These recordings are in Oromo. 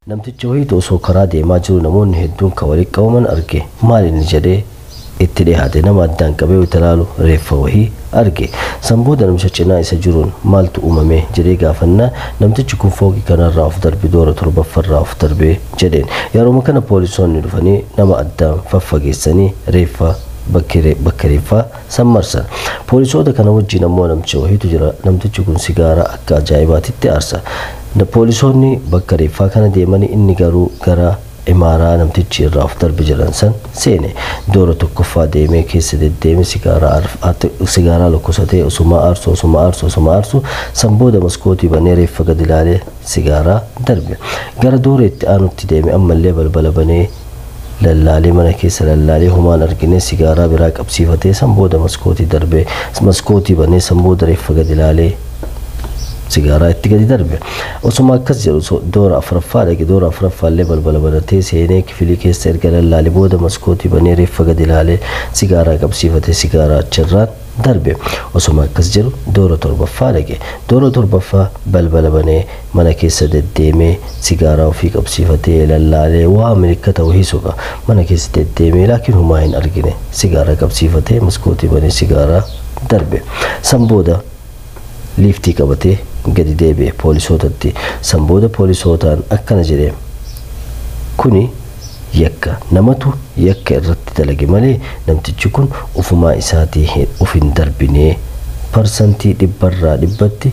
Namticha wayiitu osoo karaa deemaa jiru namoonni hedduun kan walitti qabaman arge. Maal inni jedhee itti dhiyaate nama addaan qabee wayita ilaalu reeffa wahii arge. San booda namicha cinaa isa jiruun maaltu uumame jedhee gaafannaan namtichi kun fooqii kanarraa of darbe doora torbaffarraa of darbe jedheen. Yeruma kana poolisoonni dhufanii nama addaan faffageessanii reeffa bakka reeffaa san marsan. Poolisoota kana wajjin ammoo namicha wahiitu jira. Namtichi kun sigaaraa akka ajaa'ibaatitti aarsa. Poolisoonni bakka reeffaa kana deemanii inni garuu gara imaaraa namtichi irraa of darbe jedhan san seene. Doora tokkoffaa deemee keessa deddeeme sigaaraa lokkosatee osuma aarsu osuma aarsu osuma aarsu san booda maskootii banee reeffa gadi ilaalee sigaaraa darbe. Gara doora itti aanutti deeme ammallee balbala banee lallaalee mana keessa lallaalee homaan argine sigaaraa biraa qabsiifatee san booda maskootii darbee maskootii banee san booda reeffa gadi ilaalee sigaaraa itti gadi darbe. Osuma akkas jedhu doora afuraffaa dhaqe doora afuraffaa illee balbala banatee seenee kifilii keessa erga lallaalee booda maskootii banee reeffa gadi ilaalee sigaaraa qabsiifatee sigaaraa achirraan darbe. Osuma akkas jedhu doora torbaffaa dhaqe. Doora torbaffaa balbala banee mana keessa deddeemee sigaaraa ofii qabsiifatee lallaalee waa milikkata wahii soqa mana keessa deddeemee laakiin homaa hin argine sigaaraa qabsiifatee maskootii banee sigaaraa darbe. San booda liiftii qabatee gadi deebi'e poolisootatti. San booda poolisootaan akkana jedhee kuni yakka namatu yakka irratti dalage malee namtichi kun ofumaa isaatii of hin darbinee parsantii dhibbarraa dhibbatti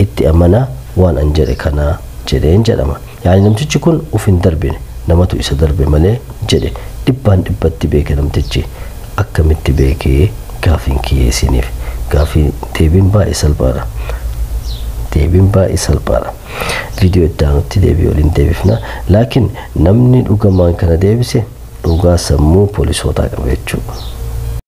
itti amanaa waan an jedhe kanaa jedheen jedhama. Yaani namtichi kun of hin darbine namatu isa darbe malee jedhe dhibbaan dhibbatti beeke namtichi akkamitti beekee gaafiin kiyyeessiniif gaafii deebiin baay'ee salphaadha. Deebiin baay'ee salphaadha. Viidiyoo itti aanutti deebii waliin deebifna. Laakiin namni dhugamaan kana deebise dhugaa sammuu poolisootaa qaba jechuudha.